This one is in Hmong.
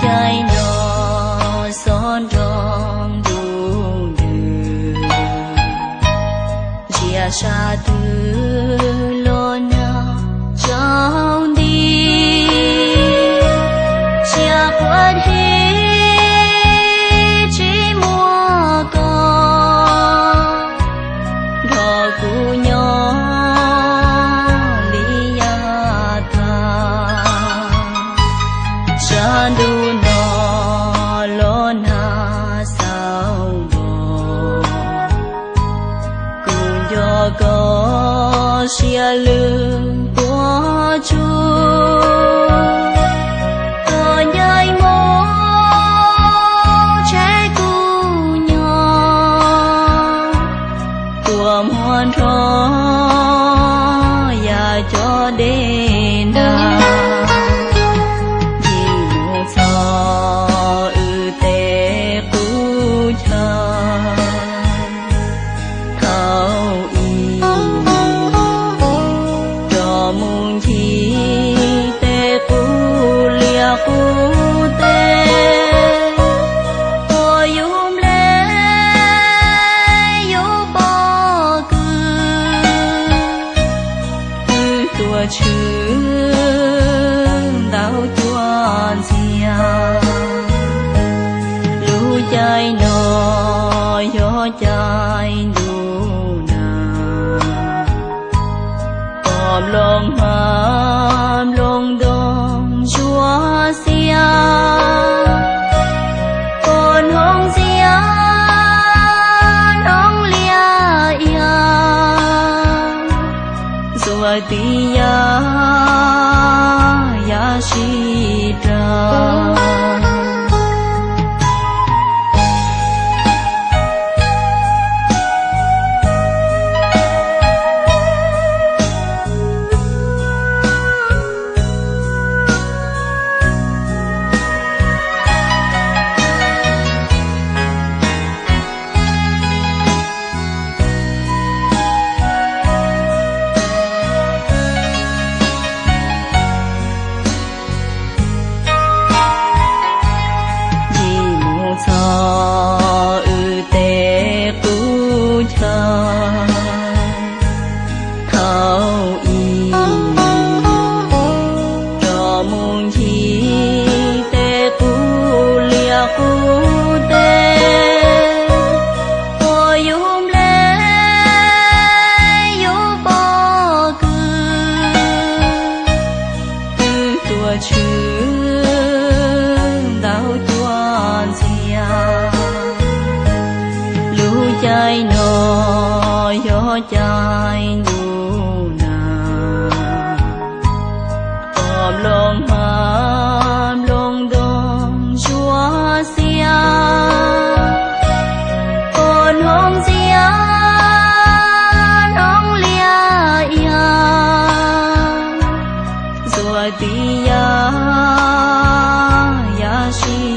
Caij no xob nroo ntuj ntws, ntsia sab twg los nag tsaus nti. Tsiaj quaj heev tsis muaj koj nrog kuv nyob li yav tag. Sab ntuj no los nag xaus npoo, kuv nco koj siab lwj puas tsuaj. Koj ncaim mus tseg kuv nyob, kua muag nrho yam cov dej nag. Ncig mus txog wb tej qub chaw, thaum ub rov mus ncig tej qub liaj qub teb, uas yus nplej yus pob kws, twb tuaj tshwm ntau cuaj ntxiag. Lub caij no yog caij ntuj nag, pom nplooj hmab nplooj ntoo ntsuab xiab, pom hnub ntxiab hnub liaj ia, ntxuav tib yam yam sib rau. Ncig mus txog wb tej qub chaw, thaum ub rov mus ncig tej qub liaj qub teb, uas yus nplej yus pob kws, twb tuaj tshwm ntau cuaj ntxiag. Lub caij no yog caij ntuj nag, pom nplooj hmab nplooj ntoo ntsuab xiab, pom hnub ntxiab hnub liaj ia, ntxuav tib yam yam sib